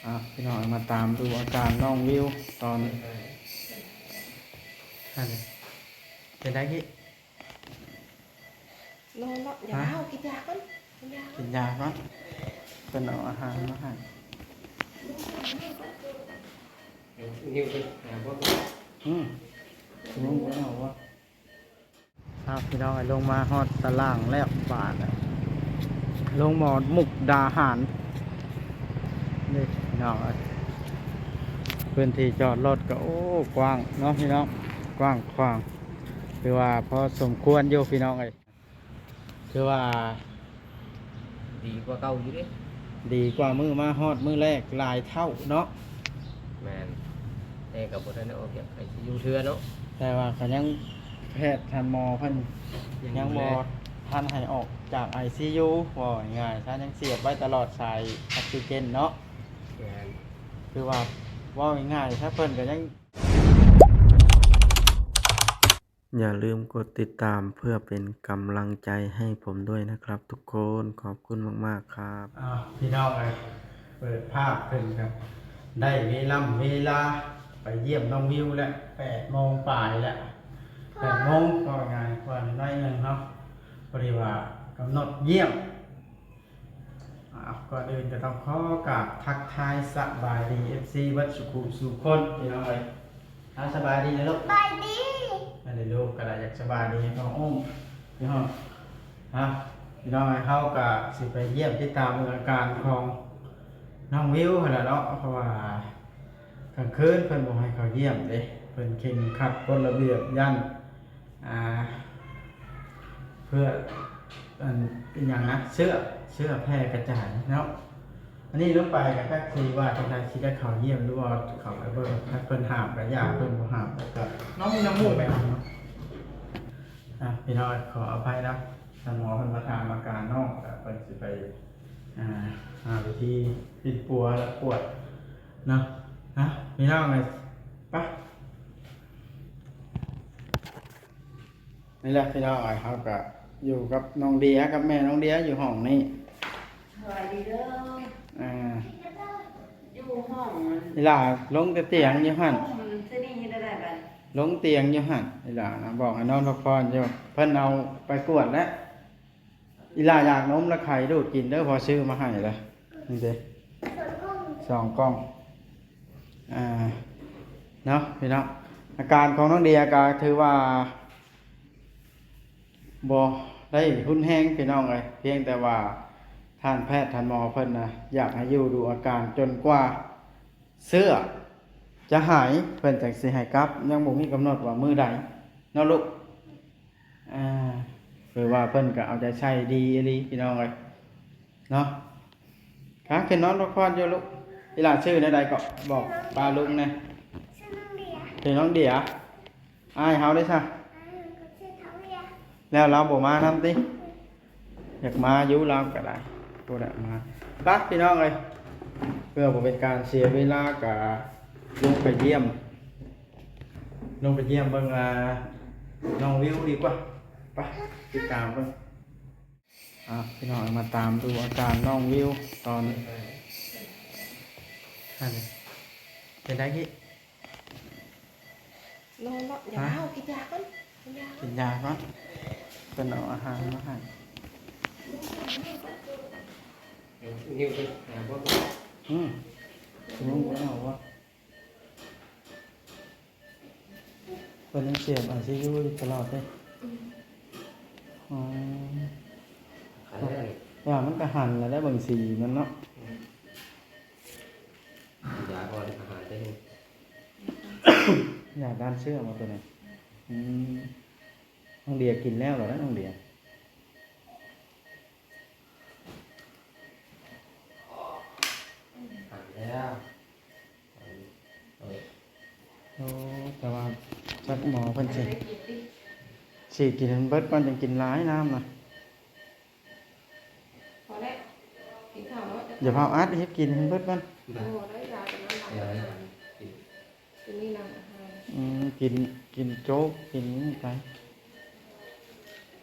ອ່ະ ພີ່ນ້ອງ ມາຕາມດູອາການນ້ອງວິວຕອນ ຫັ້ນ ເປັນໄດ້ພີ່? ນອນເນາະ ຢ່າ ຫາ ເອົາ ກິນຢາກ່ອນ ກິນຢາກ່ອນ ກິນຢາກ່ອນ ເພິ່ນເອົາອາຫານມາໃຫ້. ຫິວເດ້ ຫາບໍ່? ອືມ ລອງເອົາບໍ່? ອ່ະ ພີ່ນ້ອງ ລົງມາຮອດຕະລ່າງແລ້ວບາດ ລົງມາຮອດມຸກດາຫານ ນີ້ພີ່ນ້ອງເອີຍ ພື້ນທີ່ຈອດລົດກໍ ໂອ້ ກວ້າງເນາະພີ່ນ້ອງ ກວ້າງຂວາງ ຖືວ່າພໍສົມຄວນຢູ່ພີ່ນ້ອງເອີຍ ຖືວ່າ ດີກວ່າເກົ່າຢູ່ເດ້ ດີກວ່າມື້ມາຮອດມື້ແລກຫຼາຍເທົ່າເນາະ. ແມ່ນ ແຕ່ກໍບໍ່ທັນໄດ້ອອກຈາກໄອຊີຢູເທື່ອເນາະ ແຕ່ວ່າກໍຍັງ ແພດທ່ານໝໍເພິ່ນ ຍັງ ຍັງບໍ່ ດູແລ ທັນໃຫ້ອອກຈາກໄອຊີຢູ ເວົ້າງ່າຍໆຊະ ຍັງສຽບໄວ້ຕະຫຼອດສາຍອອກຊີເຈນເນາະ. ແມ່ນ ຄືວ່າເວົ້າງ່າຍໆຊະ ເພິ່ນກໍຍັງ ຢ່າລືມກົດຕິດຕາມເພື່ອເປັນກຳລັງໃຈໃຫ້ຜົມດ້ວຍນະຄັບທຸກຄົນ ຂອບຄຸນມາກໆຄັບ. ອ້າວ ພີ່ນ້ອງເອີຍ ເປີດພາບຂຶ້ນກັນ ໄດ້ເວລາ ເວລາໄປຢ້ຽມນ້ອງວິວແລ້ວ ແປດໂມງປາຍແລ້ວ ແປດໂມງ ເວົ້າງ່າຍກວ່າໜ້ອຍໜຶ່ງເນາະ ພໍດີວ່າກຳນົດຢ້ຽມ. ອ້າວ ກ່ອນອື່ນກໍຕ້ອງຂໍກາບທັກທາຍສະບາຍດີ ເອັຟຊີ ເບິດສູ່ຄູ່ສູ່ຄົນ ພີ່ນ້ອງເອີຍ. ອ້າວ ສະບາຍດີນະລູກ ສະບາຍດີ. ອັນນີ້ລູກກໍໄດ້ຢາກສະບາຍດີໃຫ້ພໍ່ອຸ້ມ ພີ່ນ້ອງ ຮະ ພີ່ນ້ອງເອີຍ ເຮົາກໍຊິໄປຢ້ຽມຕິດຕາມເບິ່ງອາການຂອງນ້ອງວິວຫັ້ນແຫຼະເນາະ ເພາະວ່າກາງຄືນເພິ່ນບໍ່ໃຫ້ເຂົ້າຢ້ຽມເດ້ ເພິ່ນເຄັ່ງຄັດກົດລະບຽບ ຢ້ານ ອ່າ ເພື່ອ ອັນ ເປັນຫຍັງນະ ເຊື້ອ ເຊື້ອແຜ່ກະຈາຍເນາະ. ອັນນີ້ລົງໄປກໍຈັກຊິວ່າຈັ່ງໃດ ຊິໄດ້ເຂົ້າຢ້ຽມ ຫຼືວ່າເຂົ້າໄປເບິ່ງ ຖ້າເພິ່ນຫ້າມກໍຢ່າ ເພິ່ນບໍ່ຫ້າມກໍ ນ້ອງມີນ້ຳມູກໄປເອົາເນາະ. ອ່ະ ພີ່ນ້ອງ ຂໍອະໄພນຳ ທ່ານໝໍເພິ່ນມາຖາມອາການນ້ອງ ກໍເພິ່ນຊິໄປ ອ່າ ຫາວິທີປິ່ນປົວ ແລະ ກວດເນາະ. ອ່ະ ພີ່ນ້ອງເອີຍ ໄປ. ນີ້ແຫຼະພີ່ນ້ອງເອີຍ ເຮົາກະຢູ່ກັບນ້ອງເດຍ ກັບແມ່ນ້ອງເດຍຢູ່ຫ້ອງນີ້. ສະບາຍດີເດີ. ອ່າ ຢູ່ຫ້ອງ ອີຫຼ້າລົງແຕ່ຕຽງຢູ່ຫັ້ນ ລົງຕຽງຢູ່ຫັ້ນ ອີຫຼ້ານະ ບອກໃຫ້ນອນພັກຜ່ອນຢູ່ ເພິ່ນເອົາໄປກວດແລ້ວ. ອີຫຼ້າຢາກນົມລະໄຂດູດກິນເດີ ພໍຊື້ມາໃຫ້ລະ ນີ້ເດ້ ສອງກ່ອງ ອ່າ ເນາະພີ່ນ້ອງ. ອາການຂອງນ້ອງເດຍກໍຖືວ່າບໍ່ໄດ້ຮຸນແຮງພີ່ນ້ອງເອີຍ ພຽງແຕ່ວ່າທ່ານແພດທ່ານໝໍເພິ່ນນະ ຢາກໃຫ້ຢູ່ດູອາການຈົນກວ່າເຊື້ອຈະຫາຍ ເພິ່ນຈັ່ງຊິໃຫ້ກັບ ຍັງບໍ່ມີກຳນົດວ່າມື້ໃດເນາະລູກ. ອ່າ ຄືວ່າເພິ່ນກໍເອົາໃຈໃສ່ດີອີ່ຫຼີພີ່ນ້ອງເອີຍເນາະ. ຫາຂຶ້ນນອນພັກຜ່ອນຢູ່ລູກ. ອີຫຼ້າຊື່ແນວໃດກໍບອກປ້າລຸງແດ່. ຊື່ນ້ອງເດຍ. ຊື່ນ້ອງເດຍ ອ້າຍເຮົາເດ້ຊະ? ອ້າຍເຮົາກໍຊື່ທ້າວເດຍ. ແລ້ວລາວບໍ່ມານຳຕິ? ຢາກມາຢູ່ລາວກໍໄດ້ ບໍ່ໄດ້ມາ. ໄປພີ່ນ້ອງເອີຍ ເພື່ອບໍ່ເປັນການເສຍເວລາ ກໍລົງໄປຢ້ຽມ ລົງໄປຢ້ຽມເບິ່ງ ອ່າ ນ້ອງວິວດີກວ່າ. ໄປຕິດຕາມເບິ່ງ. ອ່ະ ພີ່ນ້ອງ ມາຕາມດູອາການນ້ອງວິວຕອນ ຫັ້ນ ເປັນໄດ້ພີ່? ນອນເນາະ ຢ່າ ຫາ ເອົາ ກິນຢາກ່ອນ ກິນຢາກ່ອນ ກິນຢາກ່ອນ ເພິ່ນເອົາອາຫານມາໃຫ້. ຫິວເດ້ ຫາບໍ່? ອືມ ຫິວບໍ່ເອົາບໍ່? ເພິ່ນຍັງສຽບໄອຊີຢູຢູ່ຕະຫຼອດເດ້. ອືມ ອັນນີ້ ວ່າມັນກະຫັນແລ້ວໄດ໋ ເບິ່ງສີມັນເນາະ. ອືມ ຢາອ່ອນອາຫານເດ້ ຢາຕ້ານເຊື້ອບໍ່ຕົວນີ້? ອືມ ນ້ອງເດຍກິນແລ້ວລະ ນ້ອງເດຍ. ໂອ້ ແຕ່ວ່າຈັກໝໍເພິ່ນຊິ ຊິກິນໃຫ້ເບິດກ່ອນ ຈັ່ງກິນຫຼາຍນ້ຳນະ. ພໍແລ້ວ ກິນເຂົ້າເນາະ ຢ່າພາວອັດ ເຮັດກິນໃຫ້ເບິດກ່ອນ. ບໍ່ໄດ້ ຢາຕົວນັ້ນ ຢາ ກິນ ກິນນີ້ນຳອາຫານ. ອືມ ກິນ ກິນໂຈກ ກິນນີ້ໄປ.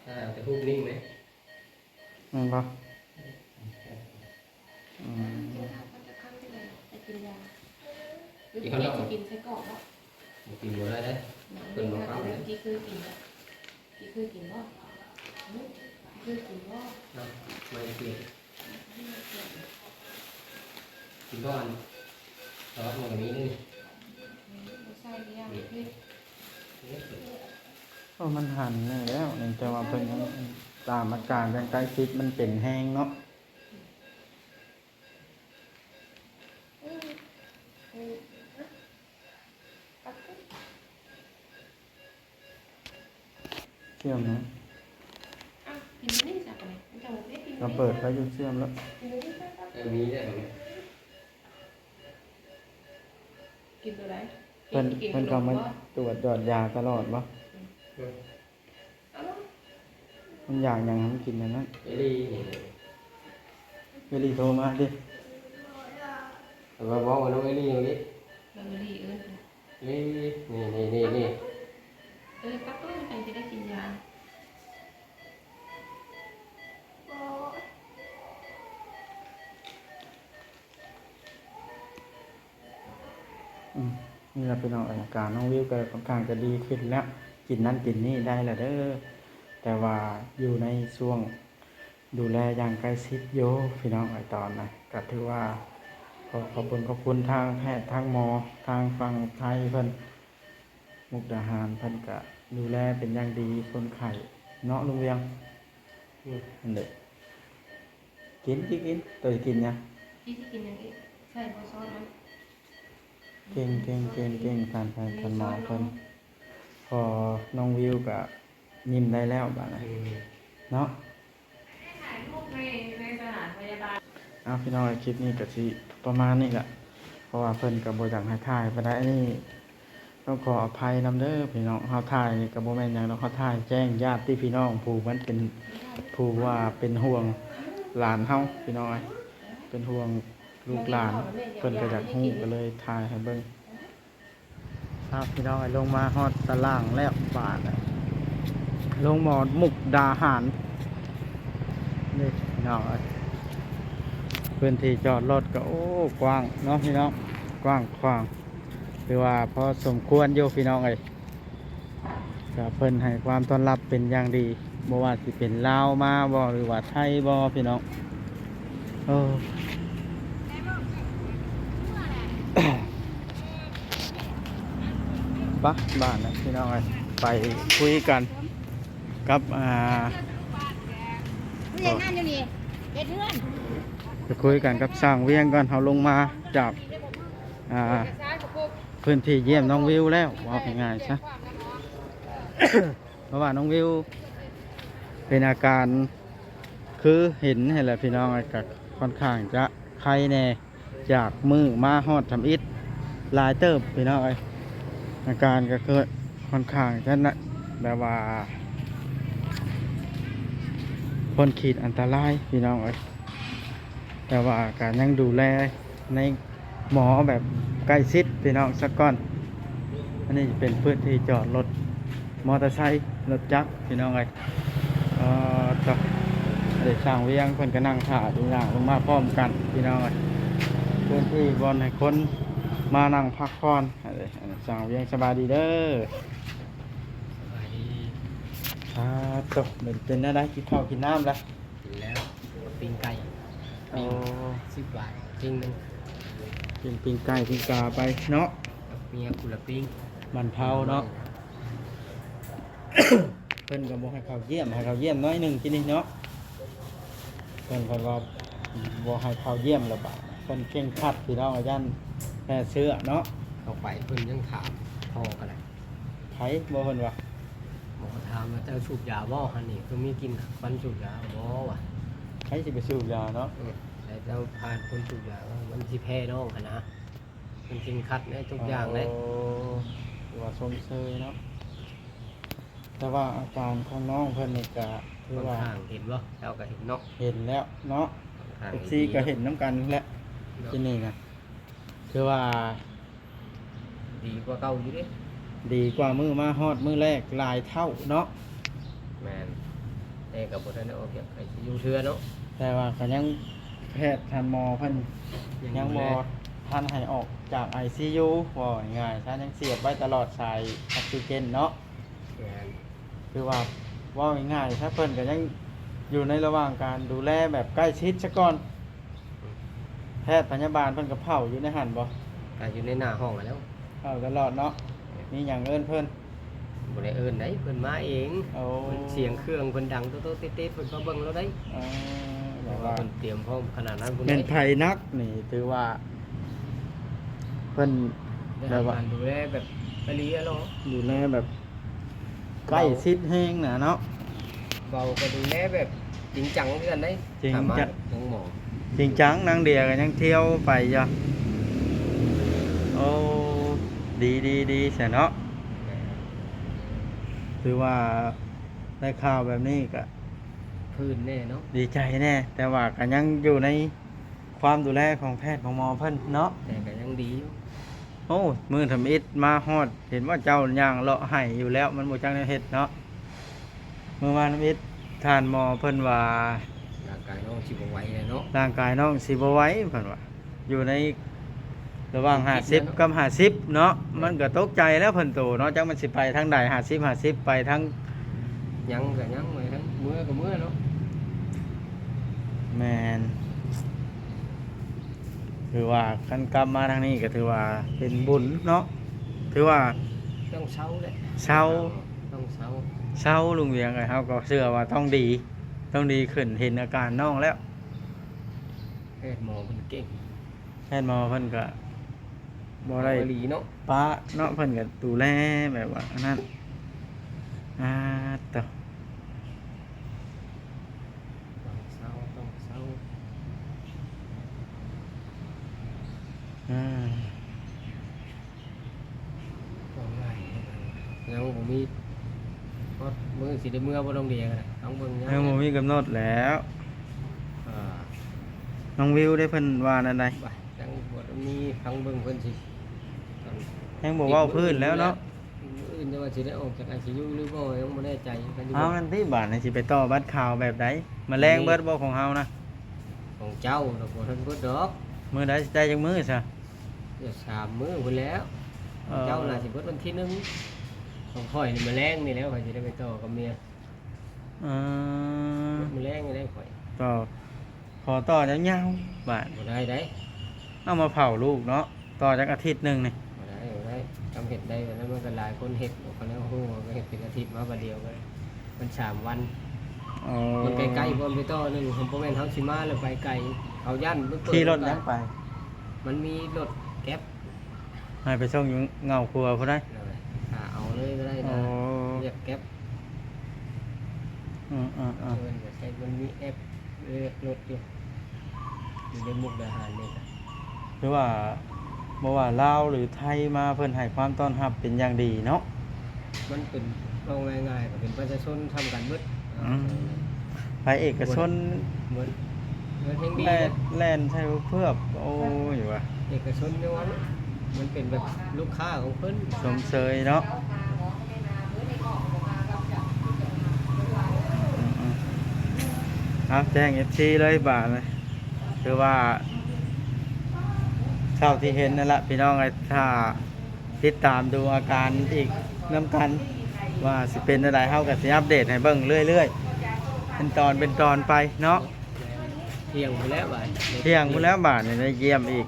ຖ້າເອົາແຕ່ຮູບນິ້ງເດ້. ແມ່ນບໍ່? ອືມ ກິນເຂົ້າກ່ອນຈັກຄຳ ຈັ່ງໃດໄປກິນ ກິນເຂົ້າແລ້ວບໍ່? ກິນໄສ້ກອກບໍ່? ບໍ່ກິນບໍ່ໄດ້ເດ້. ເພິ່ນບໍ່ຟັງເດ້. ກິນຄືກິນ ກິນຄືກິນບໍ່? ຫື? ກິນຄືກິນບໍ່? ເອົາ ມາກິນ ກິນກ່ອນ ແຕ່ວ່າມັນກໍມີນີ້ ບໍ່ໃສ່ເລີຍ. ເອີ ມັນຫັນແລ້ວນີ້ ແຕ່ວ່າເພິ່ນຍັງຕາມອາການຢ່າງໃກ້ຊິດ ມັນເປັນແຮງເນາະ. ເຊື່ອມນະ ເຮົາເປີດໄຟຢູ່ ເຊື່ອມແລ້ວ. ເອີ ມີແລ້ວ ເພິ່ນ ເພິ່ນກໍມາຕວດຢອດຢາຕະຫຼອດບໍ່? ມັນຢາກຫຍັງໃຫ້ມັນກິນອັນນັ້ນ. ເອລີ ເອລີໂທມາຕິ ແຕ່ວ່າເວົ້າກັບນ້ອງເອລີເລີຍ. ນ້ອງເອລີເອີ້ນ ເອີ ນີ້ໆໆໆ ເອີ ປະຕູມັນຈັ່ງຊິໄດ້ກິນຢາ. ອືມ ນີ້ລະພີ່ນ້ອງເອີຍ ອາການນ້ອງວິວກໍຄ່ອນຂ້າງຈະດີຂຶ້ນແລ້ວ ກິນນັ້ນກິນນີ້ໄດ້ລະເດີ ແຕ່ວ່າຢູ່ໃນຊ່ວງດູແລຢ່າງໃກ້ຊິດຢູ່ພີ່ນ້ອງເອີຍ. ຕອນນະກໍຖືວ່າຂໍຂອບຄຸນຂອບຄຸນທາງແພດທາງໝໍທາງຝັ່ງໄທເພິ່ນ ມຸກດາຫານ ເພິ່ນກະດູແລເປັນຢ່າງດີຄົນໄຂ້ເນາະ ລຸງວຽງ. ອືມ ນັ້ນແຫຼະ ກິນ ກິນ ກິນ ໂຕຊິກິນຫຍັງ? ຊິກິນຫຍັງອີກ? ໃສ່ບໍ່ຊອດມັນ ເກັ່ງໆໆໆ ທ່ານແພດທ່ານໝໍເພິ່ນ. ພໍນ້ອງວິວກະຍິ້ມໄດ້ແລ້ວບາດນີ້ ອືມ ເນາະ. ເອົາ ພີ່ນ້ອງເອີຍ ຄລິບນີ້ກໍຊິປະມານນີ້ແຫຼະ ເພາະວ່າເພິ່ນກໍບໍ່ຢາກໃຫ້ຖ່າຍປານໃດ. ອັນນີ້ຕ້ອງຂໍອະໄພນຳເດີພີ່ນ້ອງ ເຮົາຖ່າຍນີ້ກໍບໍ່ແມ່ນຫຍັງດອກ ເຮົາຖ່າຍແຈ້ງຍາດຕິພີ່ນ້ອງ ຜູ້ມັນເປັນ ຜູ້ວ່າເປັນຫ່ວງຫຼານເຮົາພີ່ນ້ອງເອີຍ ເປັນຫ່ວງລູກຫຼານ ເພິ່ນກໍຢາກຮູ້ ກໍເລີຍຖ່າຍໃຫ້ເບິ່ງ. ອ່າ ພີ່ນ້ອງເອີຍ ລົງມາຮອດຕະລ່າງແລ້ວບາດ ລົງມາຮອດມຸກດາຫານນີ້ພີ່ນ້ອງເອີຍ. ພື້ນທີ່ຈອດລົດກໍ ໂອ້ ກວ້າງເນາະພີ່ນ້ອງ ກວ້າງຂວາງ ຖືວ່າພໍສົມຄວນຢູ່ພີ່ນ້ອງເອີຍ. ກໍເພິ່ນໃຫ້ຄວາມຕ້ອນຮັບເປັນຢ່າງດີ ບໍ່ວ່າຊິເປັນລາວມາບໍ່ ຫຼືວ່າໄທບໍ່ ພີ່ນ້ອງ. ເອີ ປະ ບາດນະພີ່ນ້ອງເອີຍ ໄປຄຸຍກັນກັບ ອ່າ ຜູ້ໃຫຍ່ງານຢູ່ນີ້ເຮັດເຮືອນ ໄປຄຸຍກັນກັບຊ່າງວຽງກ່ອນ. ເຮົາລົງມາຈາກ ອ່າ ພື້ນທີ່ຢ້ຽມນ້ອງວິວແລ້ວ ເວົ້າງ່າຍໆຊະ ເພາະວ່ານ້ອງວິວເປັນອາການຄືເຫັນຫັ້ນແຫຼະພີ່ນ້ອງ ກໍຄ່ອນຂ້າງຈະໄຄແດ່ ຈາກມື້ມາຮອດທຳອິດຫຼາຍເຕີບພີ່ນ້ອງເອີຍ. ອາການກໍຄືຄ່ອນຂ້າງຈະນະ ແບບວ່າພົ້ນຂີດອັນຕະລາຍພີ່ນ້ອງເອີຍ ແຕ່ວ່າກໍຍັງດູແລໃນ ໝໍແບບໃກ້ຊິດພີ່ນ້ອງຊະກ່ອນ. ອັນນີ້ເປັນພື້ນທີ່ຈອດລົດມໍເຕີໄຊ ລົດຈັກພີ່ນ້ອງເອີຍ. ເອີ ຕະ ເດ ຊ່າງວຽງເພິ່ນກໍນັ່ງຖ້າຢູ່ ຍ່າງລົງມາພ້ອມກັນພີ່ນ້ອງເອີຍ. ພື້ນທີ່ບ່ອນໃຫ້ຄົນມານັ່ງພັກຜ່ອນ. ອັນນີ້ຊ່າງວຽງ ສະບາຍດີເດີ. ສະບາຍດີ. ອ່າ ໂຕ ເປັນ ເປັນແນວໃດ ກິນເຂົ້າກິນນ້ຳລະ? ກິນແລ້ວ ປີ້ງໄກ່ ໂອ້ ປີ້ງ ສິບບາດ ປີ້ງໜຶ່ງ ກິນປີ້ງໄກ່ປີ້ງກາໄປເນາະ ກັບເມຍຜູ້ລະປີ້ງ ມັນເຜົາເນາະ. ເພິ່ນກໍບໍ່ໃຫ້ເຂົ້າຢ້ຽມ ໃຫ້ເຂົ້າຢ້ຽມໜ້ອຍໜຶ່ງ ກິນນີ້ເນາະ. ເພິ່ນ ເພິ່ນວ່າບໍ່ໃຫ້ເຂົ້າຢ້ຽມລະບາດ ເພິ່ນເຄັ່ງຄັດພີ່ນ້ອງ ຢ້ານແຜ່ເຊື້ອເນາະ. ເຂົ້າໄປເພິ່ນຍັງຖາມພໍ່ກໍໄດ້ ໃຜບໍ່ ເພິ່ນວ່າ ໝໍຖາມວ່າ ເຈົ້າສູບຢາບໍ່? ຫັ້ນນີ້ຄືມີກິນ ມັນສູບຢາບໍ່ວະ? ໃຜຊິໄປສູບຢາເນາະ. ເອີ ແຕ່ເຈົ້າຜ່ານຄົນສູບຢາ ມັນຊິແພ້ນ້ອງຫັ້ນນະ. ເພິ່ນເຄັ່ງຄັດໃນທຸກຢ່າງເດ້. ໂອ້ ຖືວ່າຊົມເຊີຍເນາະ. ແຕ່ວ່າອາການຂອງນ້ອງເພິ່ນນີ້ກະຖືວ່າ ຂ້ອນຂ້າງເຫັນບໍ່? ເຈົ້າກະເຫັນເນາະ. ເຫັນແລ້ວເນາະ. ເອັຟຊີກະເຫັນນຳກັນແຫຼະ ເນາະ ທີ່ນີ້ນະ ຖືວ່າ ດີກວ່າເກົ່າຢູ່ເດ້. ດີກວ່າມື້ມາຮອດມື້ແລກຫຼາຍເທົ່າເນາະ. ແມ່ນ ແຕ່ກໍບໍ່ທັນໄດ້ອອກວຽກ ໄປຢູ່ເທື່ອເນາະ. ແຕ່ວ່າກໍຍັງ ແພດທ່ານໝໍເພິ່ນຍັງ ຍັງບໍ່ ດູແລ ທັນໃຫ້ອອກຈາກໄອຊີຢູ ເວົ້າງ່າຍໆຊະ ຍັງສຽບໄວ້ຕະຫຼອດສາຍອອກຊີເຈນເນາະ. ແມ່ນ. ຄືວ່າເວົ້າງ່າຍໆຊະ ເພິ່ນກໍຍັງຢູ່ໃນລະຫວ່າງການດູແລແບບໃກ້ຊິດຊະກ່ອນ. ອືມ. ແພດພະຍາບານເພິ່ນກໍເຝົ້າຢູ່ໃນຫັ້ນບໍ່? ກໍຢູ່ໃນໜ້າຫ້ອງຫັ້ນແຫຼ້ວ. ເຝົ້າຕະຫຼອດເນາະ. ແມ່ນ. ມີຫຍັງເອີ້ນເພິ່ນ? ບໍ່ໄດ້ເອີ້ນໃດ ເພິ່ນມາເອງ. ໂອ້ ເພິ່ນສຽງເຄື່ອງເພິ່ນດັງໂຕໆຕິດໆ ເພິ່ນກໍເບິ່ງໂລດໃດ. ເອີ ແບບວ່າເພິ່ນຕຽມພ້ອມຂະໜາດນັ້ນພຸ້ນໃດ. ແມ່ນໄພໜັກນີ້ ຖືວ່າເພິ່ນແບບວ່າ ການດູແລແບບອີ່ຫຼີເນາະ ດູແລແບບໃກ້ຊິດແຮງນະເນາະ. ເບົາກໍດູແລແບບຈິງຈັງຄືກັນໃດ. ຈິງຈັງ. ຖ້າມາໂຮງໝໍ ຈິງຈັງ. ນາງເດຍກໍຍັງທ່ຽວໄປຢູ່. ໂອ້ ດີໆໆຊະເນາະ. ແມ່ນ. ຖືວ່າໄດ້ຂ່າວແບບນີ້ກໍ ພື້ນແນ່ເນາະ ດີໃຈແນ່ ແຕ່ວ່າກໍຍັງຢູ່ໃນຄວາມດູແລຂອງແພດຂອງໝໍເພິ່ນເນາະ. ແຕ່ກໍຍັງດີຢູ່. ໂອ້ ມື້ທຳອິດມາຮອດ ເຫັນວ່າເຈົ້າຍ່າງເລາະໄຫ້ຢູ່ແລ້ວ ມັນບໍ່ຈັກແນວເຮັດເນາະ. ມື້ວານທຳອິດທ່ານໝໍເພິ່ນວ່າ ຮ່າງກາຍນ້ອງຊິບໍ່ໄຫວແລ້ວເນາະ ຮ່າງກາຍນ້ອງຊິບໍ່ໄຫວ ເພິ່ນວ່າ ຢູ່ໃນລະຫວ່າງຫ້າສິບກັບຫ້າສິບເນາະ. ມັນກໍຕົກໃຈແລ້ວເພິ່ນໂຕເນາະ ຈັກມັນຊິໄປທາງໃດ ຫ້າສິບ ຫ້າສິບ ໄປທາງ ຍັງກໍຍັງ ໄປທາງເມືອກໍເມືອເນາະ. ແມ່ນ. ຖືວ່າຄັນກັບມາທາງນີ້ກໍຖືວ່າເປັນບຸນເນາະ. ຖືວ່າຕ້ອງເຊົາແຫຼະ ເຊົາ ຕ້ອງເຊົາ ເຊົາ ລຸງວຽງເອີຍ. ເຮົາກໍເຊື່ອວ່າຕ້ອງດີ ຕ້ອງດີຂຶ້ນ ເຫັນອາການນ້ອງແລ້ວ. ແພດໝໍເພິ່ນເກັ່ງ ແພດໝໍເພິ່ນກະບໍ່ໄດ້ ເອົາອີ່ຫຼີເນາະ ປະເນາະ ເພິ່ນກະດູແລແບບວ່າອັນນັ້ນ. ອາ ໂຕ ຕ້ອງເຊົາ ຕ້ອງເຊົາ ອາ. ເວົ້າງ່າຍ ຍັງບໍ່ມີຮອດມື້ຊິໄດ້ເມືອບໍ່ ນ້ອງເດຍກໍໄດ້ ຕ້ອງເບິ່ງຍາມ ຍັງບໍ່ມີກຳນົດແຫຼ້ວ. ອ່າ ນ້ອງວິວເດ້ ເພິ່ນວ່າແນວໃດ? ຍັງບໍ່ມີ ຟັງເບິ່ງເພິ່ນຊິ ຍັງບໍ່ເວົ້າພື້ນແລ້ວເນາະ. ມື້ອື່ນຈະວ່າຊິໄດ້ອອກຈາກໄອຊີຢູຫຼືບໍ່ ຍັງບໍ່ແນ່ໃຈກັນຢູ່. ເອົານັ້ນຕິ ບາດນີ້ຊິໄປຕໍ່ບັດຂ່າວແບບໃດ? ມາແລງເບິດບໍ່ຂອງເຮົານະ? ຂອງເຈົ້ານະ ບໍ່ທັນເບິດດອກ. ມື້ໃດ ໄດ້ຈັກມື້ຊະ? ເອີ ສາມມື້ພຸ້ນແລ້ວ. ເອີ ເຈົ້າໜ້າຊິເບິດວັນທີໜຶ່ງ ຂອງຂ້ອຍນີ້ ມາແລງນີ້ແຫຼະ ຂ້ອຍຊິໄດ້ໄປຕໍ່ກັບເມຍ. ເອີ ມື້ແລງນີ້ໄດ້ຂ້ອຍ ຕໍ່ ຂໍຕໍ່ຍາວໆ ບາດ ບໍ່ໄດ້ໃດ ເອົາມາເຜົາລູກເນາະ ຕໍ່ຈັກອາທິດໜຶ່ງນີ້. ບໍ່ໄດ້ ບໍ່ໄດ້ ຄຳເຮັດໄດ້ແບບນັ້ນ ມັນກໍຫຼາຍຄົນເຮັດ ເຂົາແນວຮູ້ ກໍເຮັດເປັນອາທິດມາບາດດຽວ ກໍມັນສາມວັນ. ອໍ ມັນໃກ້ໆ ບ່ອນໄປຕໍ່ໜຶ່ງ ບໍ່ແມ່ນເຮົາຊິມາແລ້ວໄປໄກ ເຂົາຢ້ານໄປເປີດ ຂີ່ລົດຫຍັງໄປ? ມັນມີລົດແກັບ ໃຫ້ໄປສົ່ງຢູ່ເຫງົ້າຄົວພຸ້ນໃດ໋. ໂດຍ ຖ້າເອົາເລີຍກໍໄດ້ນະ. ໂອ້ ຮຽກແກັບ. ອືມໆໆ ເພິ່ນກໍໃຊ້ ມັນມີແອັບເລືອກລົດຢູ່ ຢູ່ໃນມຸກດາຫານນີ້ກະ ຄືວ່າບໍ່ວ່າລາວຫຼືໄທມາ ເພິ່ນໃຫ້ຄວາມຕ້ອນຮັບເປັນຢ່າງດີເນາະ. ມັນເປັນ ເວົ້າງ່າຍໆ ກໍເປັນປະຊາຊົນສ່ຳກັນເບິດ. ອືມ ໄປເອກະຊົນ ເບິດ ເບິດແຮງດີ ແລ່ນ ແລ່ນໃສ່ເຜືອກ ໂອ້ຍ ວ່າເອກະຊົນນີ້ວ່າ ມັນເປັນແບບລູກຄ້າຂອງເພິ່ນ ຊົມເຊີຍເນາະ. ອືມໆ ເອົາ ແຈ້ງເອັຟຊີເລີຍບາດນີ້ ຄືວ່າເທົ່າທີ່ເຫັນນັ້ນລະ ພີ່ນ້ອງເອີຍ. ຖ້າ ຕິດຕາມດູອາການອີກນຳກັນ ວ່າຊິເປັນແນວໃດ ເຮົາກໍຊິອັບເດດໃຫ້ເບິ່ງເລື້ອຍໆ ເປັນຕອນເປັນຕອນໄປເນາະ. ທ່ຽງພຸ້ນແລ້ວບາດນີ້ ທ່ຽງພຸ້ນແລ້ວບາດນີ້ໄດ້ຢ້ຽມອີກ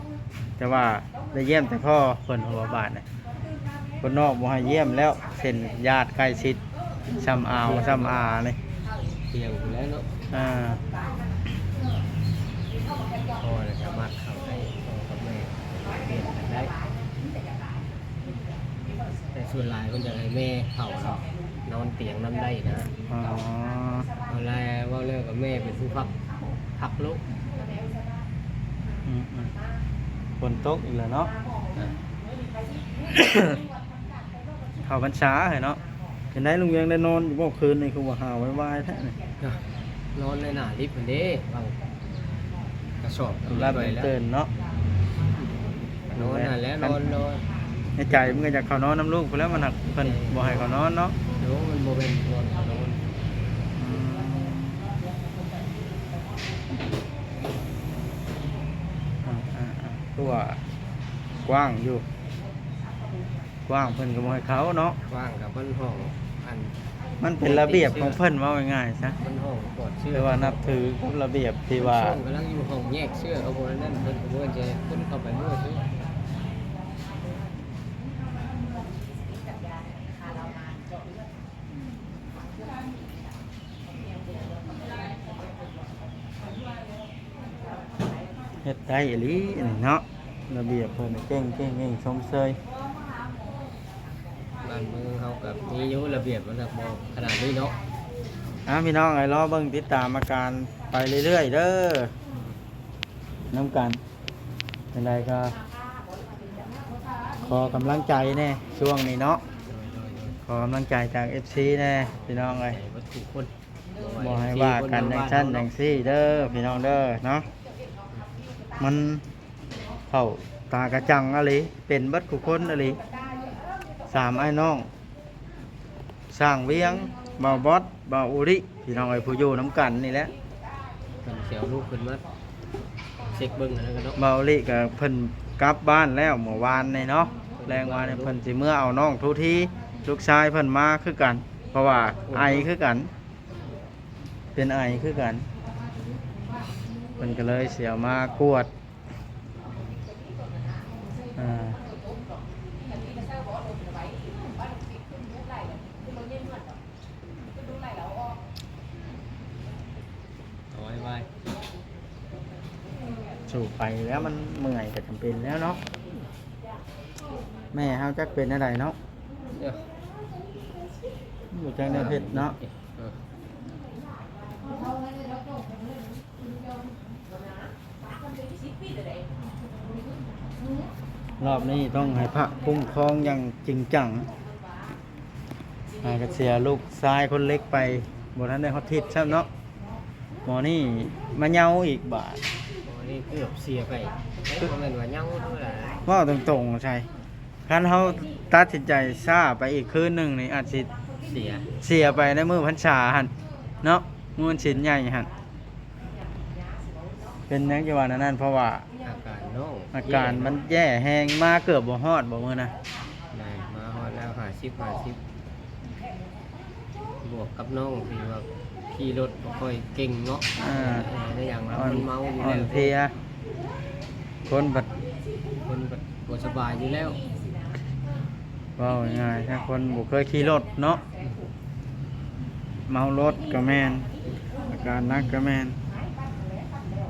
ແຕ່ວ່າໄດ້ຢ້ຽມແຕ່ພໍ່ເພິ່ນຫົວບາດນີ້ ຄົນນອກບໍ່ໃຫ້ຢ້ຽມແລ້ວ ເຊັ່ນຍາດໃກ້ຊິດ ຊ່ຳອາວຊ່ຳອານີ້. ທ່ຽງພຸ້ນແລ້ວເນາະ. ອ່າ ພໍ່ລະສາມາດເຂົ້າໄດ້ ພໍ່ກັບແມ່ປ່ຽນກັນໄດ້. ແຕ່ສ່ວນຫຼາຍເພິ່ນຢາກໃຫ້ແມ່ເຝົ້າເນາະ ນອນຕຽງນຳໄດ້ນະ. ອໍ ເອົາແລ້ວ ເວົ້າແລ້ວກໍແມ່ເປັນຜູ້ພັກ ພັກລູກ. ອືມໆ ຝົນຕົກອີກແລ້ວເນາະ. ອ່າ ເຂົ້າພັນສາເນາະ. ເປັນໃດລຸງວຽງ ໄດ້ນອນຢູ່ບໍ່ຄືນນີ້ ຄືວ່າຫາວວາຍໆແທ້ນີ້? ນອນໃນໜ້າລິບຫັ້ນເດ້ ວາງກະສອບ ຫຼັບໄປແລ້ວ ຕື່ນເນາະ. ນອນຫັ້ນແຫຼະ ນອນ ນອນ ໃນໃຈມັນກໍຢາກເຂົ້ານອນນຳລູກພຸ້ນແຫຼະ ມັນຫາກເພິ່ນບໍ່ໃຫ້ເຂົ້ານອນເນາະ. ໂດຍ ມັນບໍ່ແມ່ນບ່ອນເຂົ້ານອນ. ອືມ ອ່າໆໆ ຄືວ່າ ກວ້າງຢູ່ ກວ້າງເພິ່ນກໍບໍ່ໃຫ້ເຂົ້າເນາະ ກວ້າງກັບມັນຫ້ອງອັນ ມັນເປັນລະບຽບຂອງເພິ່ນ ເວົ້າງ່າຍໆຊະ ມັນຫ້ອງປອດເຊື້ອ ແຕ່ວ່ານັບຖືກັບລະບຽບທີ່ວ່າ ມັນຊ່ວງກຳລັງຢູ່ຫ້ອງແຍກເຊື້ອ ເຂົາບໍ່ນັ້ນ ເພິ່ນກໍບໍ່ໃຫ້ຄົນເຂົ້າໄປມົ້ວຊື່. ເຮັດໄດ້ອີ່ຫຼີນີ້ເນາະ ລະບຽບເພິ່ນເກັ່ງໆ ຊົມເຊີຍ ບ້ານເມືອງເຮົາກໍມີຢູ່ລະບຽບ ມັນກໍບໍ່ຂະໜາດນີ້ເນາະ. ອ້າວ ພີ່ນ້ອງເອີຍ ລໍເບິ່ງຕິດຕາມອາການໄປເລື້ອຍໆເດີ ນຳກັນ ຈັ່ງໃດກໍຂໍກຳລັງໃຈແດ່ຊ່ວງນີ້ເນາະ ຂໍກຳລັງໃຈຈາກເອັຟຊີແດ່ພີ່ນ້ອງເອີຍ ເບິດທຸກຄົນ ບໍ່ໃຫ້ວ່າກັນຈັ່ງຊັ້ນຈັ່ງຊີ້ເດີພີ່ນ້ອງເດີເນາະ ມັນເຂົ້າຕາກະຈັງອີ່ຫຼີ ເປັນເບິດທຸກຄົນອີ່ຫຼີ ສາມອ້າຍນ້ອງ ຊ່າງວຽງ ບ່າວບອດ ບ່າວໂອລິ ພີ່ນ້ອງເອີຍ ຜູ້ຢູ່ນຳກັນນີ້ແຫຼະ ເພິ່ນຊິເອົາລູກເພິ່ນມາເຊັກເບິ່ງອັນນັ້ນກັນເນາະ ບ່າວໂອລິກໍເພິ່ນກັບບ້ານແລ້ວເມື່ອວານນີ້ເນາະ ແລງວານນີ້ເພິ່ນຊິເມືອເອົານ້ອງທູທີ ລູກຊາຍເພິ່ນມາຄືກັນ ເພາະວ່າໄອຄືກັນ ເປັນໄອຄືກັນ ເພິ່ນກໍເລີຍຊິເອົາມາກວດ ອ່າ ເອົາໄວ້ ສູ້ໄປແລ້ວ ມັນເມື່ອຍກໍຈຳເປັນແລ້ວເນາະ ແມ່ເຮົາຈັກເປັນແນວໃດເນາະ ເອີ ບໍ່ຈັກແນວເຮັດເນາະ ເອີ. ລອບນີ້ຕ້ອງໃຫ້ພະຄຸ້ມຄອງຢ່າງຈິງຈັງ ຫາກະເສຍລູກຊາຍຄົນເລັກໄປ ບໍ່ທັນໄດ້ຮອດທິດຊ້ຳເນາະ ໝໍນີ້ມາເຍົາອີກບາດ ໝໍນີ້ເກືອບເສຍໄປ ບໍ່ແມ່ນວ່າເຍົາເທົ່າໃດ ເວົ້າຕົງໆ ໃຊ່ ຄັນເຮົາຕັດສິນໃຈຊ້າໄປອີກຄືນໜຶ່ງນີ້ ອາດຊິເສຍ ເສຍໄປໃນມື້ພັນສາຫັ້ນເນາະ ມື້ວັນສິນໃຫຍ່ຫັ້ນ ເປັນຫຍັງຈັ່ງວ່າແນວນັ້ນ ເພາະວ່າອາການນ້ອງ ອາການມັນແຍ່ແຮງ ມາເກືອບບໍ່ຮອດບໍ່ມື້ນະ ແມ່ນ ມາຮອດແລ້ວ ຫ້າສິບ ຫ້າສິບ ບວກກັບນ້ອງທີ່ວ່າຂີ່ລົດບໍ່ຄ່ອຍເກັ່ງເນາະ ອ່າ ເອີ ໃນຢ່າງລາວ ອ່ອນ ມັນເມົາຢູ່ ອ່ອນເພຍ ຄົນບັດ ຄົນບັດບໍ່ສະບາຍຢູ່ແລ້ວ ເວົ້າງ່າຍໆ ຖ້າຄົນບໍ່ເຄີຍຂີ່ລົດເນາະ ເມົາລົດກໍແມ່ນ ອາການໜັກກໍແມ່ນ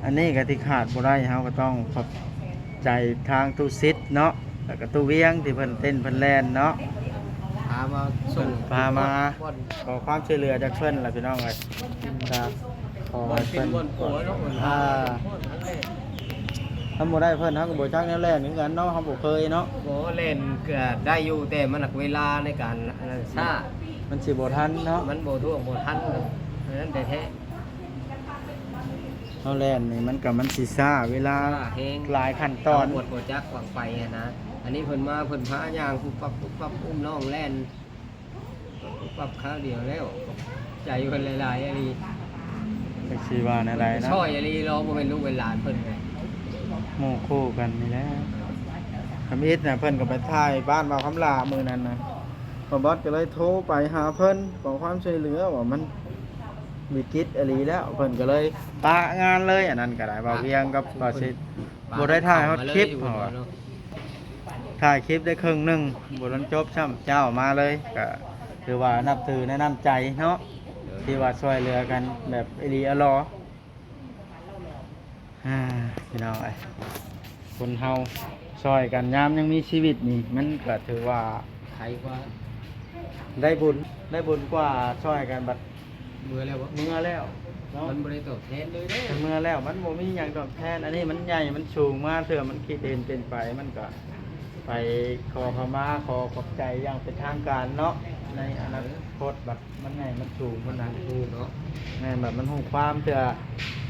ອັນນີ້ກໍທີ່ຂາດບໍ່ໄດ້ ເຮົາກໍຕ້ອງຂອບໃຈທາງຕູ້ສິດເນາະ ແລ້ວກໍຕູ້ວຽງທີ່ເພິ່ນເຕັ້ນເພິ່ນແລ່ນເນາະ ພາມາສົ່ງ ເພິ່ນພາມາ ຂໍຄວາມຊ່ວຍເຫຼືອຈາກເພິ່ນລະພີ່ນ້ອງເອີຍ ກໍຂໍໃຫ້ເພິ່ນ ອ່າ ຄັນບໍ່ໄດ້ເພິ່ນ ເຮົາກໍບໍ່ຈັກແນວແລ່ນຄືກັນເນາະ ເຮົາບໍ່ເຄີຍເນາະ ບໍ່ ແລ່ນກໍໄດ້ຢູ່ ແຕ່ມັນໜັກເວລາໃນການ ອັນນັ້ນຊ້າ ມັນຊິບໍ່ທັນເນາະ ມັນບໍ່ທົ່ວບໍ່ທັນ ອັນນັ້ນແທ້ໆ ເຮົາແລ່ນນີ້ມັນກໍ ມັນຊິຊ້າເວລາ ຊ້າແຮງ ຫຼາຍຂັ້ນຕອນ ເຮົາບໍ່ຮູ້ຈັກຫວ່າງໄປຫັ້ນນະ ອັນນີ້ເພິ່ນມາ ເພິ່ນພາຍ່າງປຸບປັບປຸບປັບ ອຸ້ມນ້ອງແລ່ນ ປັບຄາວດຽວແລ້ວ ຂອບໃຈເພິ່ນຫຼາຍໆອີ່ຫຼີ ຈັກຊິວ່າແນວໃດເນາະ ຊ່ອຍອີ່ຫຼີ ລາວບໍ່ແມ່ນລູກແມ່ນຫຼານເພິ່ນໄດ ໝູ່ຄູ່ກັນນີ້ແຫຼະ ທຳອິດນະ ເພິ່ນກໍໄປຖ່າຍບ້ານບ່າວຄຳຫຼ້າມື້ນັ້ນນະ ບ່າວບອດກໍເລີຍໂທໄປຫາເພິ່ນ ຂໍຄວາມຊ່ວຍເຫຼືອ ວ່າມັນວິກິດອີ່ຫຼີແລ້ວ ເພິ່ນກໍເລີຍປະງານເລີຍ ອັນນັ້ນກໍໄດ້ ບ່າວວຽງກັບບ່າວສິດ ບໍ່ໄດ້ຖ່າຍຮອດຄລິບ ເພາະວ່າຖ່າຍຄລິບໄດ້ເຄິ່ງໜຶ່ງ ບໍ່ທັນຈົບຊ້ຳ ເຈົ້າມາເລີຍ ກໍຖືວ່ານັບຖືໃນນ້ຳໃຈເນາະ ທີ່ວ່າຊ່ວຍເຫຼືອກັນແບບອີ່ຫຼີອີ່ຫຼໍ ອ່າ ພີ່ນ້ອງເອີຍ ຄົນເຮົາຊ່ອຍກັນຍາມຍັງມີຊີວິດນີ້ ມັນກໍຖືວ່າໄຄກວ່າ ໄດ້ບຸນ ໄດ້ບຸນກວ່າຊ່ອຍກັນບັດ ເມື່ອແລ້ວບໍ່ ເມື່ອແລ້ວເນາະ ມັນບໍ່ໄດ້ຕອບແທນເລີຍເດ້ ເມື່ອແລ້ວມັນບໍ່ມີຫຍັງຕອບແທນ ອັນນີ້ມັນໃຫຍ່ມັນສູງມາ ເທື່ອມັນຄິດເຫັນເປັນໄປ ມັນກໍໄປຂໍເຂົ້າມາ ຂໍຂອບໃຈຢ່າງເປັນທາງການເນາະ ໃນອະນາຄົດບັດ ມັນໃຫຍ່ມັນສູງ ມັນໜັກ ມັນສູງເນາະ ແມ່ນ ແບບມັນຮູ້ຄວາມ ເທື່ອ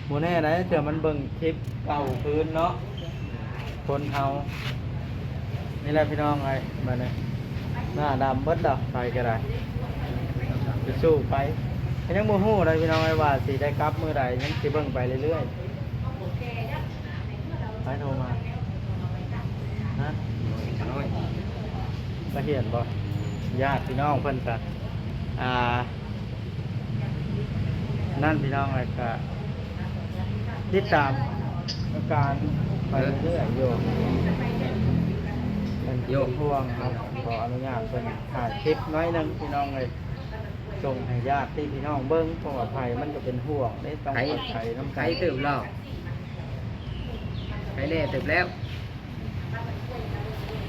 ບໍ່ແນ່ໃດ ເທື່ອມັນເບິ່ງຄລິບເກົ່າຄືນເນາະ ຄົນເຮົາ ນີ້ແຫຼະພີ່ນ້ອງເອີຍ ບາດນີ້ໜ້າດຳເບິດແລ້ວ ໃຜກໍໄດ້ ຊິສູ້ໄປ ກໍຍັງບໍ່ຮູ້ໃດພີ່ນ້ອງເອີຍ ວ່າຊິໄດ້ກັບມື້ໃດ ຍັງຊິເບິ່ງໄປເລື້ອຍໆ ໃຜໂທມາ ຮະ? ຮຽນບໍ່? ຍາດພີ່ນ້ອງເພິ່ນກະ ອ່າ ນັ້ນພີ່ນ້ອງ ແລ້ວກະຕິດຕາມອາການໄປເລື້ອຍໆຢູ່ ເພິ່ນເປັນຫ່ວງເຮົາ ຂໍອະນຸຍາດເພິ່ນຖ່າຍຄລິບໜ້ອຍໜຶ່ງພີ່ນ້ອງເອີຍ ສົ່ງໃຫ້ຍາດຕິພີ່ນ້ອງເບິ່ງ ເພາະວ່າໄຂ້ມັນກະເປັນຫ່ວງເດ້ ຕ້ອງເຂົ້າໃຈນຳ ໄຂ້ເຕີບແລ້ວ ໄຂ້ແລ້ເຕີບແລ້ວ.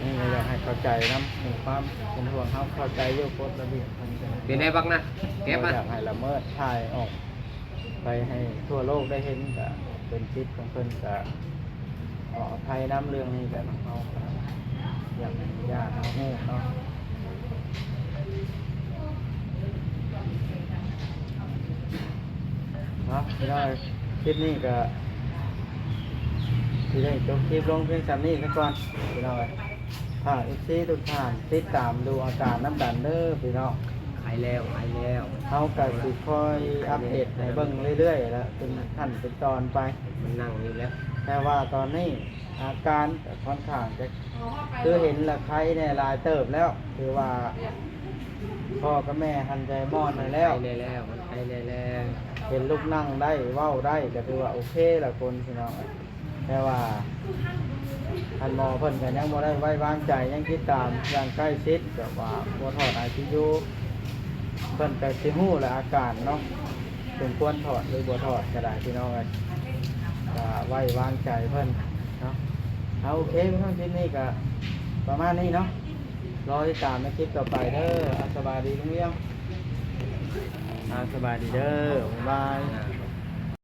ນີ້ກະຢາກໃຫ້ເຂົ້າໃຈນຳ ເຖິງຄວາມເປັນຫ່ວງ ເຮົາເຂົ້າໃຈຢູ່ ກົດລະບຽບເພິ່ນເປັນ ເປັນໄດບັກນະ ເກັບມາ ບໍ່ຢາກໃຫ້ລະເມີດ ຖ່າຍອອກໄປໃຫ້ທົ່ວໂລກໄດ້ເຫັນ ກະເປັນສິດຂອງເພິ່ນ ກະຂໍອະໄພນຳເລື່ອງນີ້ ກະເຮົາກະຢາກໃຫ້ຍາດເຮົາຮູ້ເນາະ. ເນາະ ພີ່ນ້ອງເອີຍ ຄລິບນີ້ກະຊິໄດ້ຈົບຄລິບລົງພຽງສ່ຳນີ້ຊະກ່ອນ ພີ່ນ້ອງເອີຍ ຝາກເອັຟຊີທຸກທ່ານຕິດຕາມດູອາການນຳກັນເດີພີ່ນ້ອງ. ຫາຍແລ້ວ ຫາຍແລ້ວ ເຮົາກະຊິຄອຍອັບເດດໃຫ້ເບິ່ງເລື້ອຍໆ ລະເປັນຂັ້ນເປັນຕອນໄປ ມັນນັ່ງຢູ່ແລ້ວ ແຕ່ວ່າຕອນນີ້ອາການກະຄ່ອນຂ້າງຈະ ຄືເຫັນລະໄຄແນ່ຫຼາຍເຕີບແລ້ວ ຖືວ່າພໍ່ກັບແມ່ຫັ້ນໃຈມ່ອນແນ່ແລ້ວ ໄຄແນ່ແລ້ວ ມັນໄຄແນ່ແລ້ວ ເຫັນລູກນັ່ງໄດ້ເວົ້າໄດ້ກະຖືວ່າໂອເຄລະຄົນພີ່ນ້ອງ. ແຕ່ວ່າທ່ານໝໍເພິ່ນກະຍັງບໍ່ໄດ້ໄວ້ວາງໃຈ ຍັງຕິດຕາມຢ່າງໃກ້ຊິດ ແບບວ່າບໍ່ຖອດໄອຊີຢູ ເພິ່ນກະຊິຮູ້ແຫຼະອາການເນາະ ສົມຄວນຖອດຫຼືບໍ່ຖອດກະໄດ້ພີ່ນ້ອງເອີຍ ກະໄວ້ວາງໃຈເພິ່ນເນາະ. ເອົາ ໂອເຄພີ່ນ້ອງ ຄລິບນີ້ກະປະມານນີ້ເນາະ ລໍຕິດຕາມໃນຄລິບຕໍ່ໄປເດີ. ເອົາ ສະບາຍດີລຸງວຽງ ເອົາ ສະບາຍດີເດີ ບາຍບາຍ.